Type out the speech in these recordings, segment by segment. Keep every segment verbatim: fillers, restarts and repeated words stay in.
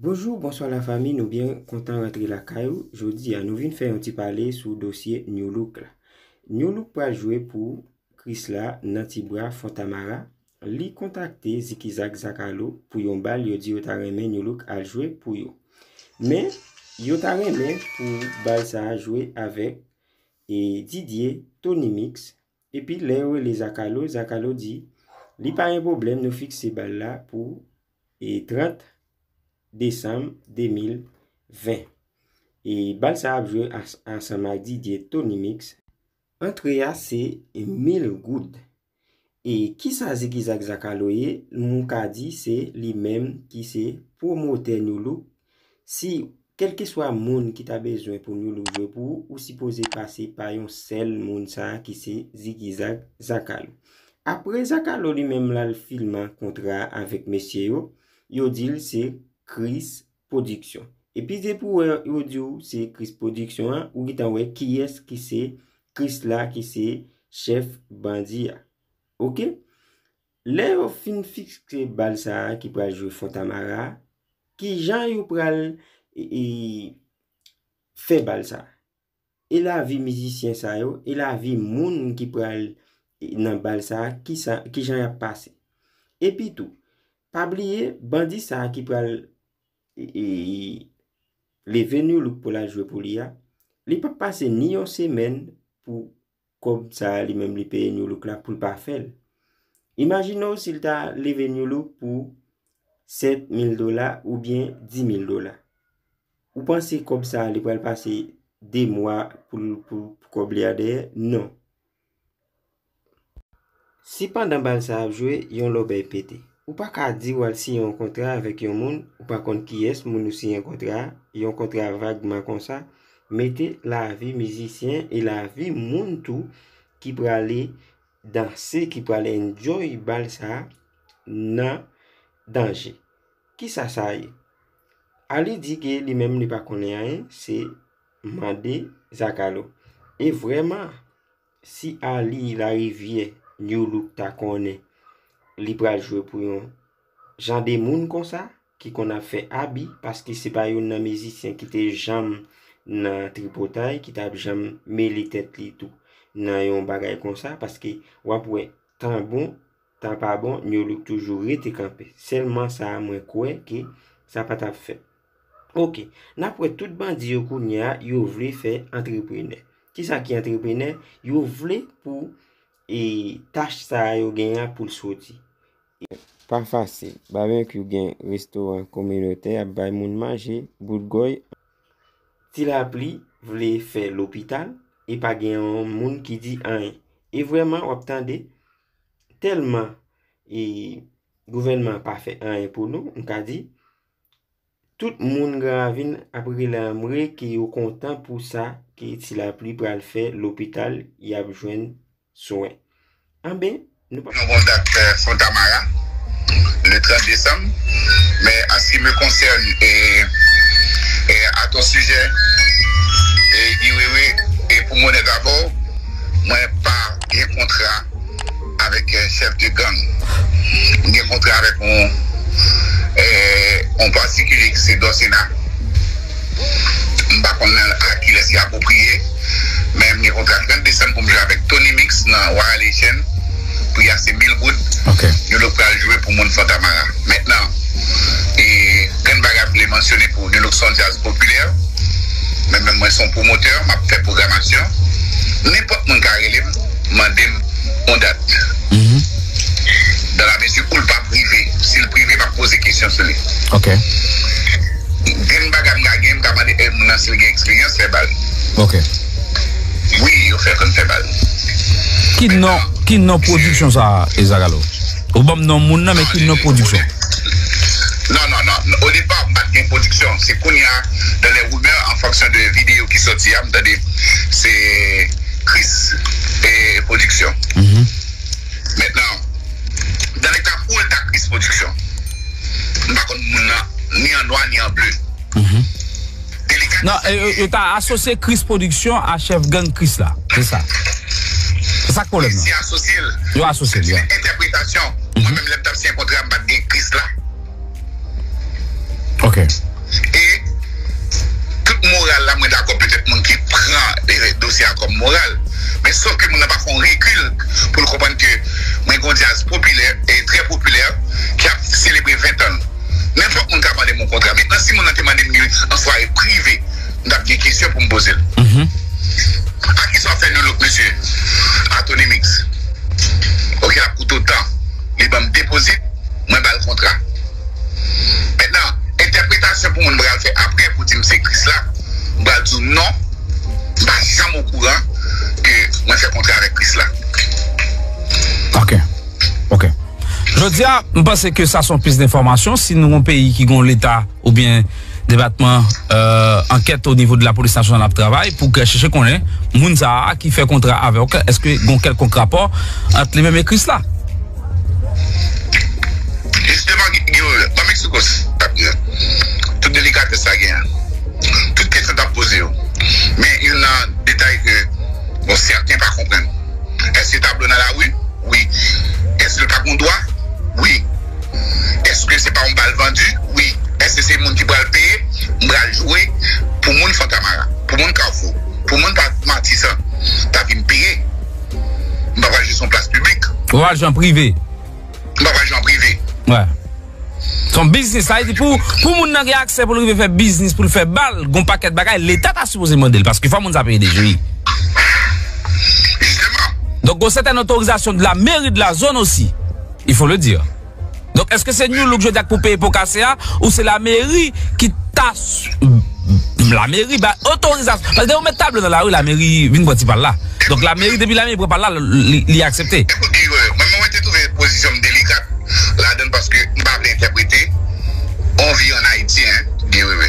Bonjou, bonswa lafanmi, nou byen kontan rantre lakay ou. Jodi a, nou vin fè yon ti pale sou dosye Nu Look la. Nu Look pral jwe pou Krisla nan ti bra Fontamara. Li kontakte Zikizak Zakalo pou yon bal, yo di yo ta renmen Nu Look al jwe pou yo. Men, yo ta renmen pou bal sa a jwe avèk e Didier Tony Mix. Epi lè yo rele Zakalo, Zakalo di li pa gen pwoblèm, nou fikse bal la pou e trant desanm de mil ven. E bal sa ap jwe as- ansanm ak Didier Tony Mix. Antre a se mil goud. E kisa Zikizak Zakalo ye? M ka di se li menm ki se pwomotè Nu Look. Si kèlkeswa moun ki ta bezwen pou Nu Look jwe pou ou, ou sipoze pase pa yon sèl moun sa a ki se Zikizak Zakalo. Apre Zakalo li menm l al filme kontra avèk mesye yo, yo di l se Chris Production. Epi depi w wè yo di w se Chris Production an, ou gentan wè kiyès ki se Chris la ki se chèf bandi a. Oke? Lè yo fin fikse bal sa a ki pral jwe Fontamara, kijan yo pral e, e, fè bal sa a? E lavi mizisyen sa yo, e lavi moun ki pral e, nan bal sa a, kisa, kijan y ap pase? Epi tou, pa bliye, bandi sa a ki pral e, e, leve Nu Look pou l al jwe pou li a, li p ap pase ni yon semèn pou kòb sa a li menm li peye Nu Look la pou l pa fè l. Imajine w si l ta leve Nu Look pou sèt mil dola oubyen dis mil dola. Ou panse kòb sa a li pral pase de mwa pou, pou, pou kòb li a dèyè? Non. Si pandan bal sa ap jwe, yon lòbèy pete, ou pa ka di w al siyen yon kontra avèk yon moun, ou pa konn kiyès moun ou siyen kontra a, yon kontra vagman konsa, mete lavi mizisyen e lavi moun tou ki prale danse, ki pral enjoy bal sa a nan danje. Kisa sa ye? Ali di ke li menm li pa konnen anyen, se mande Zakalo. E vrèman, si Ali Larivyè, Nu Look ta konnen li pral jwe pou yon jan de moun konsa, ki konn ap fè abi, paske se pa youn nan mizisyen ki te janm nan tripotay, ki t ap janm mele tèt li tou nan yon bagay konsa, paske w ap wè tan bon, tan pa bon, Nu Look toujou rete kanpe. Sèlman sa a mwen kwè ke sa pa t ap fèt. Oke, n ap wè tout bandi yo kounye a, yo vle fè antreprenè. Kisa ki antreprenè? Yo vle pou e tach sa a yo genyen an pou l soti. Pa fasil. Babenkyou gen restoran kominotè, ap bay moun manje, bout gòy. Ti Lapli vle fè lopital, e pa gen yon moun ki di anyen. E vrèman, w ap tande, tèlman e gouvènman an pa fè anyen pou nou, m ka di, tout moun Gran Ravin ap rele anmwe ke yo kontan pou sa ke Ti Lapli pral fè lopital y ap jwenn swen. Anben, nou pa. Yon kontak, euh, Fontamara, le trente décembre. Mais en ce qui me concerne, et, et à ton sujet, et Guy Wewe, et pour mon d'abord, mwen pa gen kontra avèk, euh, chèf de gang. M gen kontra avèk yon, euh, yon patikilye ki se Dòsena. M pa konn a kilès li apwopriye, men m gen kontra trant desanm pou m jwe avèk Tony Mix nan Royal Haitian. Pri a se mil goud. Ok. Yo lòt pral jwe pou moun Fontamara. Mentnan, e grenn bagay m vle mansyone pou Nu Look se yon djaz popilè. Men menm mwen se yon pwomotè, m ap fè pwogramasyon. Nenpòt moun ka rele m, mande m yon dat. Mhm. Dans la mesure où l pa prive. Si l prive, m ap poze kesyon sou li. Ok. Grenn bagay m ka gen, m ka mande èd moun nan si l gen eksperyans fè bal. Ok. Wi, yo fè konn fè bal. Ki non, ki non pwodiksyon sa a, Ezagalo? Ou ban m non moun nan, men ki non pwodiksyon? Non, non, non. Au départ, m pa t gen pwodiksyon. Se kounye a, dans les rumeurs, en fonction de vidéo ki sòti a, m tande se Chris e pwodiksyon. Mhm. Mentnan, dans le cas où l ta Chris Production, m pa konn moun nan, ni an nwa, ni an ble. Mhm. Non, e, yo, yo ta asosye Chris Production a chèf gang Chris la. Se sa. Se sa k pwoblèm nan. Si asosye l. Yo asosye l, se yon entèpretasyon. Mhm. Mwen menm, lè m t ap siyen kontra, m pa t gen Chris la. Ok. Ok. E tout moral la, mwen dakò, petèt moun ki pran, e, dosye a kòm moral. Men sòf ke moun nan pa fè yon rekil pou l konprann ke mwen gen yon dyaz popilè, e trè popilè, ki ap selebre ven tan l. Nenpòt moun ka mande m yon kontra. Mentnan, si moun nan te mande m li an sware prive, m t ap gen kesyon pou m poze l. Mhm. A kisa w fè New Look, mesye? A Tony Mix. Ok, l ap koute w tan. Li ban m depozit, mwen ba l kontra. Mentnan, entèpretasyon pou moun pral fè apre pou di m se Krisla, m pral di w non, m pa janm okouran ke mwen fè kontra avèk Krisla. Ok. Ok. Jodi a, m panse ke sa se yon pis enfòmasyon. Si nou yon peyi ki gen yon leta oubyen depatman, euh, ankèt o nivo de lapolis nasyonal ap travay pou ke chèche konnen moun sa a ki fè kontra avè w, èske gen yon kèlkonk rapò ant li menm e Krisla? Jisteman, Guy, Guy Wewe, ban m eksplike w sa, tout delikatès sa gen an. Tout kesyon t ap poze yo. Men youn nan detay ke, bon, sèten pa konprann. Èske tablo nan lari? Wi. Èske l pa gon dwa? Wi. Èske se pa yon bal vandi? Wi. Èske se moun ki pral peye? M pral jwe pou moun Fontamara, pou moun Kafou, pou moun pa Matisan. Ta vin peye. M pa pral jwe sou yon plas piblik. Ou pral jwe an prive. M pa pral jwe an prive. Wè. Se yon biznis, sa vle di pou, pou moun nan gen aksè pou l rive fè biznis, pou l fè bal, gon pakèt bagay, leta ta sipoze mande l, paske fò moun sa peye deja, wi. Jisteman. Donk, gon sètèn otorizasyon de la meri de la zòn osi, il faut le dire. Donk, èske se New Look jodi a k pou peye po kase a, ou se lameri ki ta s-, lameri bay otorizasyon? Paske depi w met tablo nan lari, lameri vin pran ti pa l la. Donk, lameri, depi lameri pran pa l la, li, li aksepte. Ekout, Guy, mwen, mwen te twouve pozisyon m delikat ladan l paske m pa vle entèprete on vi ann Ayiti, en, Guy Wewe.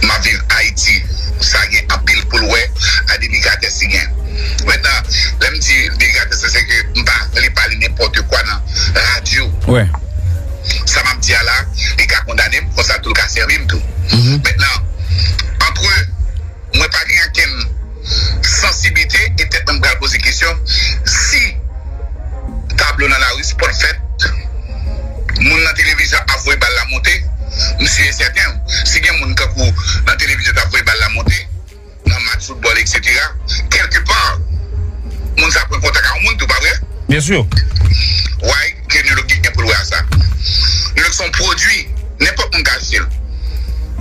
M ap viv Ayiti. Sa gen anpil pou l wè a delikatès li gen. Mentnan, lè m di delikatès la, se ke m pa vle pale nenpòt kwa nan radyo. Wè. Sa m ap di a la, li ka kondane m, konsa tou l ka sèvi m tou. Mhm. Mentnan, antre mwen pa gen okenn sansiblite e tèt mwen pral poze kesyon si tablo nan lari, spòt fèt, moun nan televizyon ap voye bal la monte, m si e sèten, si gen moun kankou nan televizyon k ap voye bal la monte, nan match foutbòl, etsetera, kèlkepa, moun sa pran kontak ak yon moun tou, pa vre? Byen si. Why? Ke New Look gen pou l wè a sa. New Look se yon pwodui, nenpòt moun ka achte l.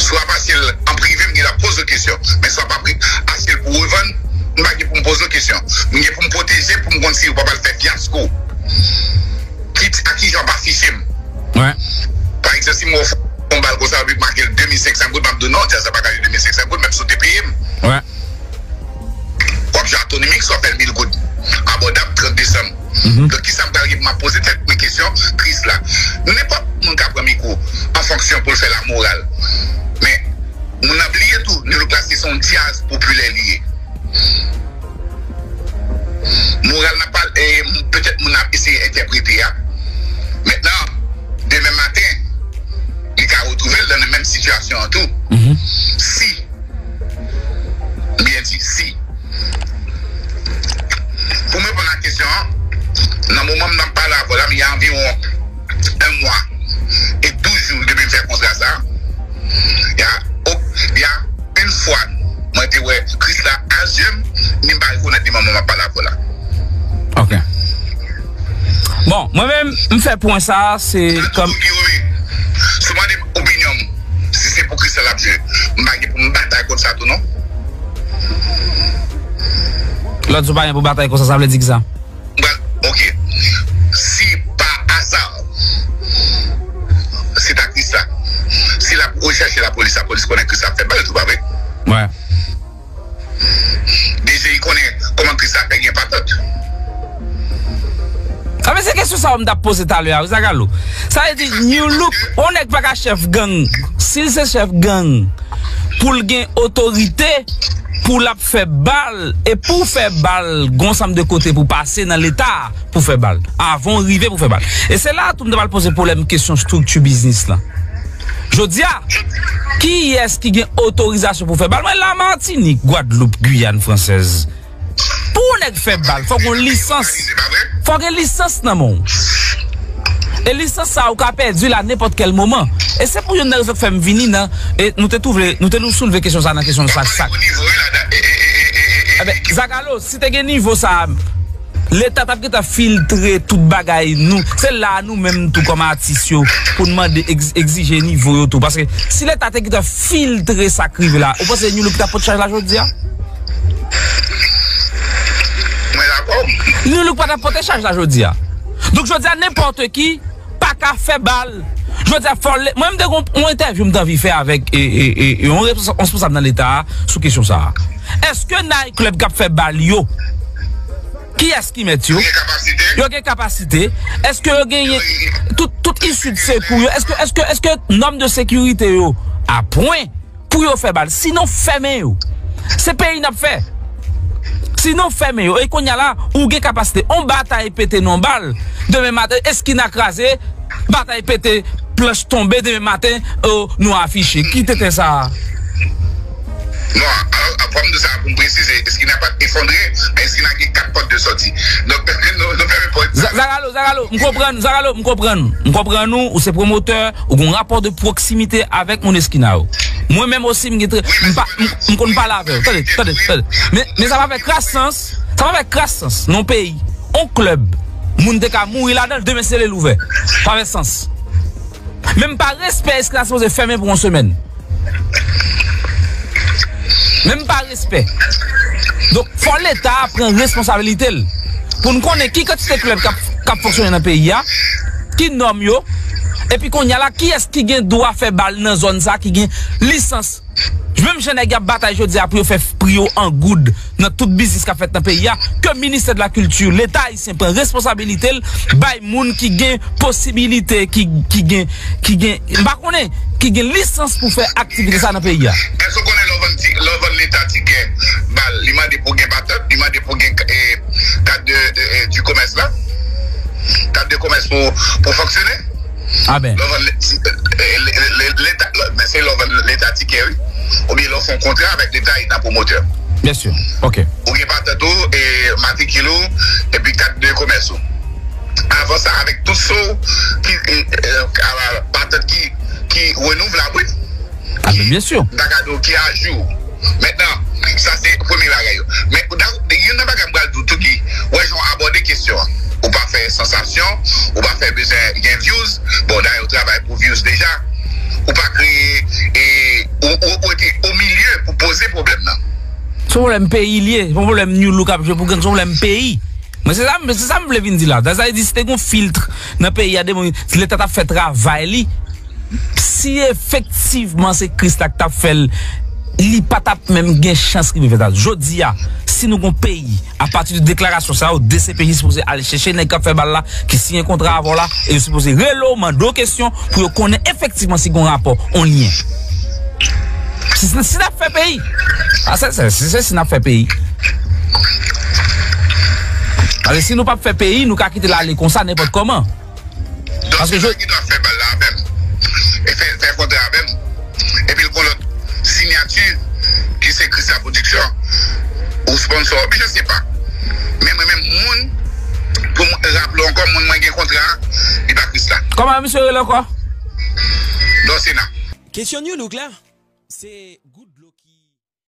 Si w ap achte l an prive, m gen dwa poze w kesyon. Men si w ap pri-, achte l pou revann, m pa gen pou m poze w kesyon. M gen pou m pwoteje, pou m konn si w pa pral fè fyasko. Ki, a ki jan w ap afiche m? Wè. Pa egzanp, si m wè w fè yon bal konsa, epi m make l de mil senk san goud, m ap di w non, djaz la pa ka jwe de mil senk san goud, menm si w te peye m. Wè. W ap jwe a Tony Mix, w ap fè l mil goud. Abòdab, trant desanm. Mhm. Donk, kisa m pral gen pou m ap poze tèt mwen kesyon, Krisla? Nenpòt moun ka pran mikwo an fonksyon pou l fè lamoral. Men, moun nan bliye tou, New Look la se yon djaz popilè li ye. Moral nan pale, e, petèt moun nan ap eseye entèprete a. Mentnan, demen maten, li ka retwouve l nan menm sitiyasyon an tou. Mhm. Si M byen di, si. Pou m reponn a kesyon an, nan moman m ap pale avè w la, m gen anviwon yon mwa e douz jou depi m fè kontra sa. Y a, y a yon fwa mwen te wè Krisla a je m, ni m pa rekonèt li moman m ap pale avè w la. Ok. Bon, mwen menm, m fè pwen sa a, se kòm. Guy Wewe, si w mande m opinyon m, si se pou Krisla l ap jwe, m pa gen pou m batay kont sa tou non. Lè w di w pa gen pou batay kont sa, sa vle di kisa? Bon, ok. Si pa aza, se ta Krisla. Si l ap rechèche lapolis, lapolis konnen Krisla ap fè bal tou, pa vre? Wè. D J I konnen kòman Krisla fè gen patant. Sa vle se kesyon sa a m t ap poze talè a, wi, Zagalo. Sa vle di, New Look, yon nèg pa ka chèf gang. Si l se chèf gang, pou l gen otorite, pou l ap fè bal, e pou w fè bal, gon sanm de kote pou pase nan leta pou fè bal. Avan w rive pou fè bal. E se la a tou m ta pral poze pwoblèm kesyon estrikti biznis lan. Jodi a, kiyès ki gen otorizasyon pou fè bal? Mwen la Matinik, Gwadloup, Giyàn fransèz. Pou yon nèg fè bal, fòk yon lisans. Fòk gen lisans nan men w. E lisans sa a ou ka pèdi l a nenpòt kèl moman. E se pou youn nan rezon k fè m vini nan, e nou te twouve, nou te nou soulve kesyon sa nan kesyon sa, sa. Ou nivo wi la, da- e- e- e- e- e- e- Eben, Zagalo, si te gen nivo sa a, Leta t ap gentan filtre tout bagay nou. Se la a nou menm tou kòm atis yo pou n mande egz- egzije nivo yo tou. Paske si Leta te gentan filtre sa k rive la, ou panse New Look t ap pote chaj la jodi a? Mwen dakò. New Look pa t ap pote chaj la jodi a. Donk jodi a nenpòt ki pa ka fè bal. Jodi a fò le- mwen m te gon yon entèvyou m t anvi fè avèk e, e, e, e, yon responsab nan Leta a sou kesyon sa a. Èske night club k ap fè bal yo? Kiyès ki mèt yo? Yo gen kapasite. Yo gen kapasite. Èske yo genyen tout, tout isi de sekou yo? Èske, èske, èske nòm de sekirite yo a pwen pou yo fè bal? Sinon, fèmen yo. Se peyi n ap fè. Sinon, fèmen yo. E kounye a la, ou gen kapasite. On batay pete nan bal. Demen maten, eskina kraze, batay pete, planch tonbe, demen maten, oh, nou afiche. Ki tenten sa a? Non, alò, fò m di sa pou m presize, eskina pa t efondre, men eskina gen kat pòt de sòti. Donk, nou, nou fèmen pòt. Zagalo, Zagalo, m konprann, Zagalo, m konprann. M konprann ou, ou se pwomotè, ou gen yon rapò de pwoksimite avèk moun eskina yo. Mwen menm osi, m gen tre, m pa, m, m konn pale avè w. Tande, tande, tande. Men, men sa pa fè kras sans, sa pa fè kras sans nan yon peyi, yon klèb, moun te ka mouri ladan l, demen se li l ouvè. Pa fè sans. Menm pa respè eskina sipoze fèmen pou yon semèn. Menm pa respè. Donk, fò Leta a pran responsabilite l. Pou n konnen ki kantite klèb k ap, k ap fonksyone nan peyi a, ki nòm yo, epi kounye a la, kiyès ki gen dwa fè bal nan zòn sa, ki gen lisans. Menm jan nèg y ap batay jodi a pou yo fè pri yo an goud nan tout biznis k ap fèt nan peyi a, ke Ministè de la Kilti, Leta ayisyen pran responsabilite l, bay moun ki gen posibilite, ki, ki gen, ki gen, m pa konnen, ki gen lisans pou fè aktivite sa nan peyi a. Èske w konnen lè w vann ti, lè w vann Leta tikè bal, li mande pou gen patant, li mande pou gen eh, kat de, eh, eh, du commerce la? Kat de komès pou, pou fonksyone? Amen. Lè w vann Leta, men se lè w vann Leta tikè, wi. Oubyen lè w fè yon kontra avèk Leta etan pwomotè. Byen si. Ok. Ou gen patant ou, e matrikil ou, epi kat de komès ou. Avan sa, avèk tout so ki, e, e, patant ki, ki renouvlab, wi. Amen, byen si. Dakado ki ajou. Mentnan, sa se premye bagay yo. Men youn nan bagay m pral di w tou ki, wè jan w abòde kesyon an. Ou pa fè sansasyon, ou pa fè bezwen gen views. Bon, dayè ou travay pou views deja. Ou pa kreye, e, ou, ou, ou rete o milye pou poze pwoblèm nan. Se yon pwoblèm peyi l ye, se yon pwoblèm New Look ap jwe pou gang, se yon pwoblèm peyi. Mwen se sa, se sa m vle vin di la. Sa vle di si te gen yon filtre nan peyi a, demen Leta t ap fè travay li. Si efektivman se Kris la k t ap fè l, li pa t ap menm gen chans rive fè sa. Jodi a, si nou gon peyi, apati de deklarasyon sa yo, D C P J sipoze al chèche nèg k ap fè bal la, ki siyen kontra avè w la, e yo sipoze rele w, mande w kesyon pou yo konnen efektivman si gon rapò, on lyen. Si, si, si n ap fè peyi, a, se, se, se, se si n ap fè peyi. Paske si nou p ap fè peyi, nou ka kite l ale konsa nenpòt kòman. Donk, se nèg ki dwe fè bal la avè m. E fè, fè kontra avè m. Epi l gon lòt sinyati ki se Christian Production ou sponsor. Men je sais pas. Men mwen menm moun, pou m raple w ankò, moun mwen gen kontra a, li pa Christian. Kòman misye rele ankò? Dosena. Kesyon New Look la, se goud.